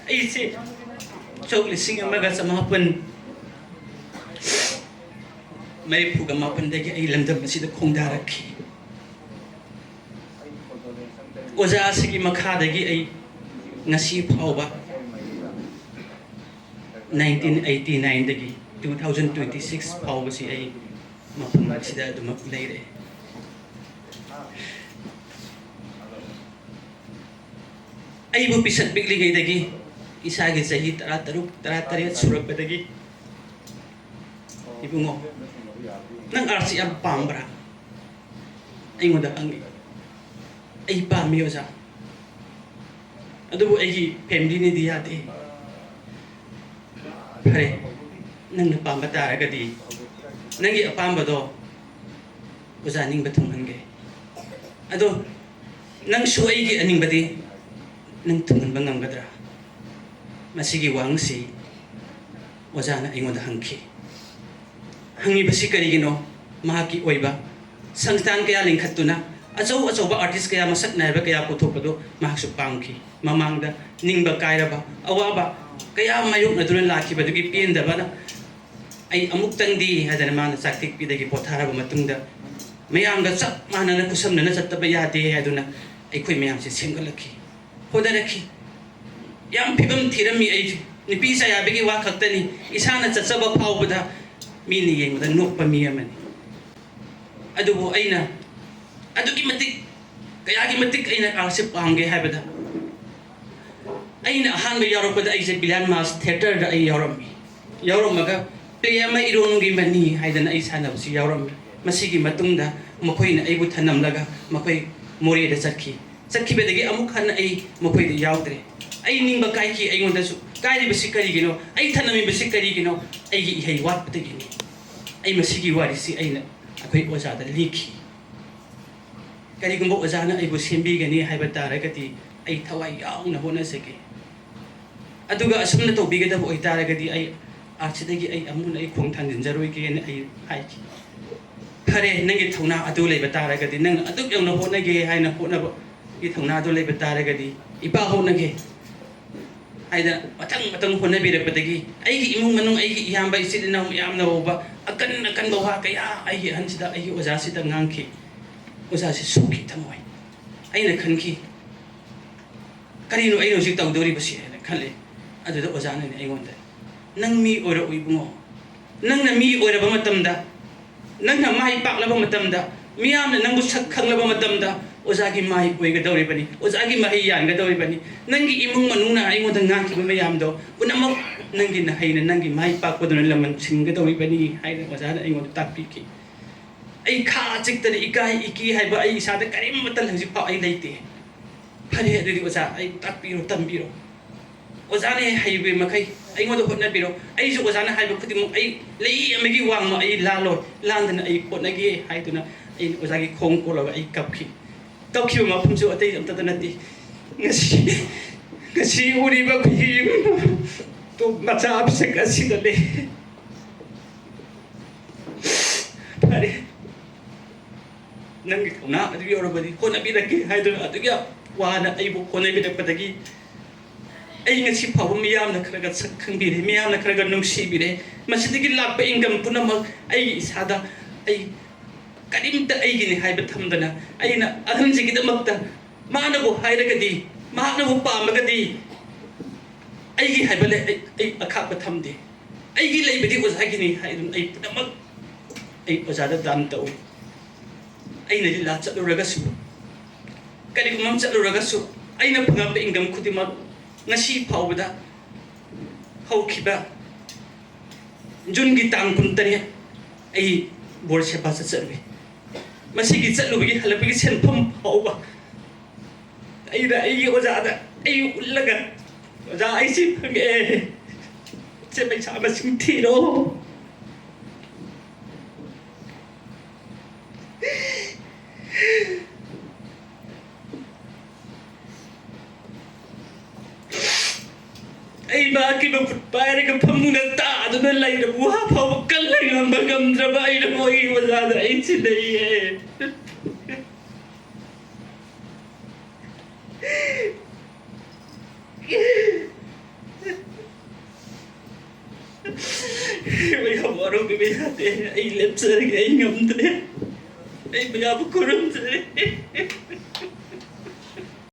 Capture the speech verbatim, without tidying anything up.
ꯑꯩꯁꯦ ꯁꯣꯛ ꯂꯤꯁꯤꯡ ꯑꯃꯒ ꯆꯃꯥꯄꯟ ꯃꯔꯤꯐꯨꯒ ꯃꯥꯄꯟꯗꯒꯤ ꯑꯩ ꯂꯝꯗꯝ ꯑꯁꯤꯗ ꯈꯣꯡꯗꯥꯔꯛꯈꯤ꯫ ꯑꯣꯖꯥ ꯑꯁꯤꯒꯤ ꯃꯈꯥꯗꯒꯤ ꯑꯩ ꯉꯁꯤ ꯐꯥꯎꯕ, nineteen eighty nineꯗꯒꯤ two thousand twenty six ꯐꯥꯎꯕꯁꯤ ꯑꯩ ꯃꯐꯝ ꯑꯁꯤꯗ ꯑꯗꯨꯃꯛ ꯂꯩꯔꯦ꯫ ꯑꯩꯕꯨ ꯄꯤꯁꯛ ꯄꯤꯛꯂꯤꯉꯩꯗꯒꯤ, ꯏꯁꯥꯒꯤ ꯆꯍꯤ ꯇꯔꯥ ꯇꯔꯨꯛ, ꯇꯔꯥ ꯇꯔꯦꯠ ꯁꯨꯔꯛꯄꯗꯒꯤ, "ꯏꯕꯨꯡꯉꯣ, ꯅꯪ ꯑꯥꯔꯠꯁꯤ ꯌꯥꯝ ꯄꯥꯝꯕ꯭ꯔꯥ?" ꯑꯩꯉꯣꯟꯗ ꯍꯪꯉꯤ꯫ "ꯑꯩ ꯄꯥꯝꯃꯤ, ꯑꯣꯖꯥ, ꯑꯗꯨꯕꯨ ꯑꯩꯒꯤ ꯐꯦꯃꯤꯂꯤꯅꯗꯤ ꯌꯥꯗꯦ꯫" "ꯐꯔꯦ, ꯅꯪꯅ ꯄꯥꯝꯕ ꯇꯥꯔꯒꯗꯤ, ꯅꯪꯒꯤ ꯑꯄꯥꯝꯕꯗꯣ ꯑꯣꯖꯥ ꯅꯤꯡꯕ ꯊꯨꯡꯍꯟꯒꯦ꯫ ꯑꯗꯣ ꯅꯪꯁꯨ ꯑꯩꯒꯤ ꯑꯅꯤꯡꯕꯗꯤ ꯅꯪ ꯊꯨꯡꯍꯟꯕ ꯉꯝꯒꯗ꯭ꯔꯥ?" ꯃꯁꯤꯒꯤ ꯋꯥꯍꯪꯁꯤ ꯑꯣꯖꯥꯅ ꯑꯩꯉꯣꯟꯗ ꯍꯪꯈꯤ꯫ ꯍꯪꯉꯤꯕꯁꯤ ꯀꯔꯤꯒꯤꯅꯣ? ꯃꯍꯥꯛꯀꯤ ꯑꯣꯏꯕ ꯁꯪꯁꯊꯥꯟ ꯀꯌꯥ ꯂꯤꯡꯈꯠꯇꯨꯅ, ꯑꯆꯧ ꯑꯆꯧꯕ ꯑꯥꯔꯇꯤꯁ ꯀꯌꯥ, ꯃꯁꯛ ꯅꯥꯏꯕ ꯀꯌꯥ ꯄꯨꯊꯣꯛꯄꯗꯨ ꯃꯍꯥꯛꯁꯨ ꯄꯥꯝꯈꯤ꯫ ꯃꯃꯥꯡꯗ ꯅꯤꯡꯕ ꯀꯥꯏꯔꯕ, ꯑꯋꯥꯕ ꯀꯌꯥ ꯃꯥꯌꯣꯛꯅꯗꯨꯅ ꯂꯥꯛꯈꯤꯕꯗꯨꯒꯤ ꯄꯦꯟꯗꯕꯅ "ꯑꯩ ꯑꯃꯨꯛꯇꯪꯗꯤ" ꯍꯥꯏꯗꯅ ꯃꯥꯅ ꯆꯥꯛꯊꯤꯛꯄꯤꯗꯒꯤ ꯄꯣꯊꯥꯔꯕ ꯃꯇꯨꯡꯗ, ꯃꯌꯥꯝꯒ ꯆꯞ ꯃꯥꯟꯅꯅ ꯈꯨꯠꯁꯝꯅꯅ ꯆꯠꯇꯕ ꯌꯥꯗꯦ ꯍꯥꯏꯗꯨꯅ ꯑꯩꯈꯣꯏ ꯃꯌꯥꯝꯁꯦ ꯁꯦꯝꯒꯠꯂꯛꯈꯤ, ꯍꯣꯠꯅꯔꯛꯈꯤ꯫ ꯌꯥꯝ ꯐꯤꯕꯝ ꯊꯤꯔꯝꯃꯤ ꯑꯩꯁꯦ꯫ ꯅꯨꯄꯤ ꯆꯌꯥꯕꯒꯤ ꯋꯥ ꯈꯛꯇꯅꯤ, ꯏꯁꯥꯅ ꯆꯠꯆꯕ ꯐꯥꯎꯕꯗ ꯃꯤꯅ ꯌꯦꯡꯕꯗ ꯅꯣꯛꯄ ꯃꯤ ꯑꯃꯅꯤ꯫ ꯑꯗꯨꯕꯨ ꯑꯩꯅ ꯑꯗꯨꯛꯀꯤ ꯃꯇꯤꯛ, ꯀꯌꯥꯒꯤ ꯃꯇꯤꯛ ꯑꯩꯅ ꯑꯥꯔꯠꯁꯦ ꯄꯥꯝꯒꯦ ꯍꯥꯏꯕꯗ, ꯑꯩꯅ ꯑꯍꯥꯟꯕ ꯌꯥꯎꯔꯛꯄꯗ ꯑꯩꯁꯦ ꯕꯤꯂꯥꯟ ꯃꯥꯁ ꯊꯤꯌꯦꯇꯔꯗ ꯑꯩ ꯌꯥꯎꯔꯝꯃꯤ꯫ ꯌꯥꯎꯔꯝꯃꯒ ꯄ꯭ꯂꯦ ꯑꯃ ꯏꯔꯣꯟꯒꯤ ꯃꯅꯤ ꯍꯥꯏꯗꯅ ꯑꯩ ꯁꯥꯟꯅꯕꯁꯤ ꯌꯥꯎꯔꯝꯃꯤ꯫ ꯃꯁꯤꯒꯤ ꯃꯇꯨꯡꯗ ꯃꯈꯣꯏꯅ ꯑꯩꯕꯨ ꯊꯅꯝꯂꯒ ꯃꯈꯣꯏ ꯃꯣꯔꯦꯗ ꯆꯠꯈꯤ꯫ ꯆꯠꯈꯤꯕꯗꯒꯤ ꯑꯃꯨꯛ ꯍꯟꯅ ꯑꯩ ꯃꯈꯣꯏꯗ ꯌꯥꯎꯗ꯭ꯔꯦ꯫ ꯑꯩ ꯅꯤꯡꯕ ꯀꯥꯏꯈꯤ꯫ ꯑꯩꯉꯣꯟꯗꯁꯨ ꯀꯥꯏꯔꯤꯕꯁꯤ ꯀꯔꯤꯒꯤꯅꯣ? ꯑꯩ ꯊꯅꯝꯃꯤꯕꯁꯤ ꯀꯔꯤꯒꯤꯅꯣ? ꯑꯩꯒꯤ ꯏꯍꯩ ꯋꯥꯠꯄꯗꯒꯤꯅꯤ꯫ ꯑꯩ ꯃꯁꯤꯒꯤ ꯋꯥꯔꯤꯁꯤ ꯑꯩꯅ ꯑꯩꯈꯣꯏ ꯑꯣꯖꯥꯗ ꯂꯤꯈꯤ꯫ ꯀꯔꯤꯒꯨꯝꯕ ꯑꯣꯖꯥꯅ ꯑꯩꯕꯨ ꯁꯦꯝꯕꯤꯒꯅꯤ ꯍꯥꯏꯕ ꯇꯥꯔꯒꯗꯤ ꯑꯩ ꯊꯋꯥꯏ ꯌꯥꯎꯅ ꯍꯣꯠꯅꯖꯒꯦ꯫ ꯑꯗꯨꯒ ꯑꯁꯨꯝꯅ ꯇꯧꯕꯤꯒꯗꯕ ꯑꯣꯏꯇꯥꯔꯒꯗꯤ ꯑꯩ ꯑꯥꯔꯠꯁꯤꯗꯒꯤ ꯑꯩ ꯑꯃꯨꯛ ꯍꯟꯅ ꯑꯩ ꯈꯣꯡ ꯊꯥꯡꯖꯤꯟꯖꯔꯣꯏꯒꯦꯅ ꯑꯩ ꯍꯥꯏꯈꯤ꯫ "ꯐꯔꯦ, ꯅꯪꯒꯤ ꯊꯧꯅꯥ ꯑꯗꯨ ꯂꯩꯕ ꯇꯥꯔꯒꯗꯤ, ꯅꯪꯅ ꯑꯗꯨꯛ ꯌꯧꯅ ꯍꯣꯠꯅꯒꯦ ꯍꯥꯏꯅ ꯍꯣꯠꯅꯕꯒꯤ ꯊꯧꯅꯥ ꯑꯗꯨ ꯂꯩꯕ ꯇꯥꯔꯒꯗꯤ, ꯏꯄꯥ ꯍꯣꯠꯅꯒꯦ" ꯍꯥꯏꯗꯅ ꯃꯊꯪ ꯃꯊꯪ ꯍꯣꯠꯅꯕꯤꯔꯛꯄꯗꯒꯤ ꯑꯩꯒꯤ ꯏꯃꯨꯡ ꯃꯅꯨꯡ, ꯑꯩꯒꯤ ꯏꯌꯥꯝꯕ ꯏꯆꯤꯜ ꯏꯅꯥꯎ ꯃꯌꯥꯝꯅ ꯐꯥꯎꯕ ꯑꯀꯟ ꯑꯀꯟꯕ ꯋꯥ ꯀꯌꯥ ꯑꯩꯒꯤ ꯑꯍꯟꯁꯤꯗ, ꯑꯩꯒꯤ ꯑꯣꯖꯥꯁꯤꯗ ꯉꯥꯡꯈꯤ꯫ ꯑꯣꯖꯥꯁꯤ ꯁꯣꯛꯈꯤ ꯊꯃꯣꯏ꯫ ꯑꯩꯅ ꯈꯟꯈꯤ, "ꯀꯔꯤꯅꯣ ꯑꯩꯅ ꯍꯧꯖꯤꯛ ꯇꯧꯗꯧꯔꯤꯕꯁꯤ?" ꯍꯥꯏꯅ ꯈꯜꯂꯤ꯫ ꯑꯗꯨꯗ ꯑꯣꯖꯥꯅꯅꯦ ꯑꯩꯉꯣꯟꯗ, "ꯅꯪ ꯃꯤ ꯑꯣꯏꯔꯛꯎ ꯏꯕꯨꯡꯉꯣ꯫ ꯅꯪꯅ ꯃꯤ ꯑꯣꯏꯔꯕ ꯃꯇꯝꯗ, ꯅꯪꯅ ꯃꯥꯏ ꯄꯥꯛꯂꯕ ꯃꯇꯝꯗ, ꯃꯤꯌꯥꯝꯅ ꯅꯪꯕꯨ ꯁꯛ ꯈꯪꯂꯕ ꯃꯇꯝꯗ ꯑꯣꯖꯥꯒꯤ ꯃꯥꯏ ꯑꯣꯏꯒꯗꯧꯔꯤꯕꯅꯤ, ꯑꯣꯖꯥꯒꯤ ꯃꯍꯩ ꯌꯥꯟꯒꯗꯧꯔꯤꯕꯅꯤ꯫ ꯅꯪꯒꯤ ꯏꯃꯨꯡ ꯃꯅꯨꯡꯅ ꯑꯩꯉꯣꯟꯗ ꯉꯥꯡꯈꯤꯕ ꯃꯌꯥꯝꯗꯣ ꯄꯨꯝꯅꯃꯛ ꯅꯪꯒꯤ ꯅꯍꯩꯅ, ꯅꯪꯒꯤ ꯃꯥꯏ ꯄꯥꯛꯄꯗꯨꯅ ꯂꯃꯟ ꯁꯤꯟꯒꯗꯧꯔꯤꯕꯅꯤ" ꯍꯥꯏꯅ ꯑꯣꯖꯥꯅ ꯑꯩꯉꯣꯟꯗ ꯇꯥꯛꯄꯤꯈꯤ꯫ ꯑꯩ ꯈꯥ ꯆꯤꯛꯇꯅ ꯏꯀꯥꯏ ꯏꯀꯤ ꯍꯥꯏꯕ ꯑꯩ ꯏꯁꯥꯗ ꯀꯔꯤꯃꯠꯇ ꯍꯧꯖꯤꯛꯐꯥꯎ ꯑꯩ ꯂꯩꯇꯦ꯫ "ꯐꯔꯦ, ꯑꯗꯨꯗꯤ ꯑꯣꯖꯥ, ꯑꯩ ꯇꯥꯛꯄꯤꯔꯣ, ꯇꯝꯕꯤꯔꯣ꯫ ꯑꯣꯖꯥꯅ ꯍꯩꯕ ꯃꯈꯩ ꯑꯩꯉꯣꯟꯗ ꯍꯣꯠꯅꯕꯤꯔꯣ꯫ ꯑꯩꯁꯨ ꯑꯣꯖꯥꯅ ꯍꯥꯏꯕ ꯈꯨꯗꯤꯡꯃꯛ ꯑꯩ ꯂꯩ ꯑꯃꯒꯤ ꯋꯥꯡꯃ ꯑꯩ ꯂꯥꯜꯂꯣꯏ, ꯂꯥꯟꯗꯅ ꯑꯩ ꯍꯣꯠꯅꯒꯦ" ꯍꯥꯏꯗꯨꯅ ꯑꯩꯅ ꯑꯣꯖꯥꯒꯤ ꯈꯣꯡ ꯀꯣꯜꯂꯒ ꯑꯩ ꯀꯞꯈꯤ꯫ ꯀꯞꯈꯤꯕ ꯃꯐꯝꯁꯨ ꯑꯇꯩ ꯑꯝꯇꯗ ꯅꯠꯇꯦ꯫ ꯉꯁꯤ, ꯉꯁꯤ ꯎꯔꯤꯕ ꯑꯩꯈꯣꯏꯒꯤ ꯌꯨꯝ ꯃꯆꯥ ꯄꯤꯁꯛ ꯑꯁꯤꯗ ꯂꯩ꯫ "ꯐꯔꯦ, ꯅꯪꯒꯤ ꯊꯧꯅꯥ ꯑꯗꯨ ꯌꯧꯔꯕꯗꯤ ꯍꯣꯠꯅꯕꯤꯔꯛꯀꯦ" ꯍꯥꯏꯗꯨꯅ ꯑꯗꯨꯛ ꯌꯥꯝ ꯋꯥꯅ ꯑꯩꯕꯨ ꯍꯣꯠꯅꯕꯤꯔꯛꯄꯗꯒꯤ ꯑꯩ ꯉꯁꯤ ꯐꯥꯎꯕ ꯃꯤꯌꯥꯝꯅ ꯈꯔꯒ ꯁꯛ ꯈꯪꯕꯤꯔꯦ, ꯃꯤꯌꯥꯝꯅ ꯈꯔꯒ ꯅꯨꯡꯁꯤꯕꯤꯔꯦ꯫ ꯃꯁꯤꯗꯒꯤ ꯂꯥꯛꯄ ꯏꯟꯀꯝ ꯄꯨꯝꯅꯃꯛ ꯑꯩꯒꯤ ꯏꯁꯥꯗ, ꯑꯩ ꯀꯔꯤꯝꯇ ꯑꯩꯒꯤꯅꯤ ꯍꯥꯏꯕ ꯊꯝꯗꯅ, ꯑꯩꯅ ꯑꯍꯟꯁꯤꯒꯤꯗꯃꯛꯇ ꯃꯥꯅꯕꯨ ꯍꯥꯏꯔꯒꯗꯤ, ꯃꯍꯥꯛꯅꯕꯨ ꯄꯥꯝꯃꯒꯗꯤ ꯑꯩꯒꯤ ꯍꯥꯏꯕ ꯂꯩ, ꯑꯩ, ꯑꯩ ꯑꯈꯥꯛꯄ ꯊꯝꯗꯦ꯫ ꯑꯩꯒꯤ ꯂꯩꯕꯗꯤ ꯑꯣꯖꯥꯒꯤꯅꯤ ꯍꯥꯏꯗꯨꯅ ꯑꯩ ꯄꯨꯝꯅꯃꯛ ꯑꯩ ꯑꯣꯖꯥꯗ ꯗꯥꯟ ꯇꯧꯏ꯫ ꯑꯩꯅ ꯂꯤꯂꯥ ꯆꯠꯂꯨꯔꯒꯁꯨ, ꯀꯔꯤꯒꯨꯝꯕ ꯑꯃ ꯆꯠꯂꯨꯔꯒꯁꯨ, ꯑꯩꯅ ꯐꯪꯉꯛꯄ ꯏꯟꯀꯝ ꯈꯨꯗꯤꯡꯃꯛ ꯉꯁꯤ ꯐꯥꯎꯕꯗ ꯍꯧꯈꯤꯕ ꯖꯨꯟꯒꯤ ꯇꯥꯡ ꯀꯨꯟꯇꯔꯦꯠ ꯑꯩ ꯕꯣꯔ ꯁꯦꯕꯥ ꯆꯠꯆꯔꯨꯏ꯫ ꯃꯁꯤꯒꯤ ꯆꯠꯂꯨꯕꯒꯤ ꯍꯜꯂꯛꯄꯒꯤ ꯁꯦꯟꯐꯝ ꯐꯥꯎꯕ ꯑꯩꯅ ꯑꯩꯒꯤ ꯑꯣꯖꯥꯗ ꯑꯩ ꯎꯠꯂꯒ, "ꯑꯣꯖꯥ, ꯑꯩ ꯁꯤ ꯐꯪꯉꯛꯑꯦ, ꯁꯦ ꯄꯩꯁꯥ ꯃꯁꯤꯡ ꯊꯤꯔꯣ"꯫ ꯑꯩ ꯃꯍꯥꯛꯀꯤ ꯃꯈꯨꯠ ꯄꯥꯏꯔꯒ ꯐꯃꯨꯡꯗ ꯇꯥꯗꯨꯅ ꯂꯩꯔꯕ ꯋꯥ ꯐꯥꯎꯕ ꯀꯜꯂ ꯉꯥꯡꯕ ꯉꯝꯗ꯭ꯔꯕ ꯑꯩꯅ ꯃꯣꯏꯒꯤ ꯑꯣꯖꯥꯗ ꯑꯩ ꯁꯤꯟꯅꯩꯌꯦ꯫ ꯃꯌꯥꯝ ꯋꯥꯔꯧꯕꯤꯕ ꯌꯥꯗꯦ꯫ ꯑꯩ ꯂꯦꯞꯆꯔꯒꯦ꯫ ꯑꯩ ꯉꯝꯗ꯭ꯔꯦ꯫ ꯑꯩ ꯃꯌꯥꯝꯕꯨ ꯈꯨꯔꯨꯝꯖꯔꯤ꯫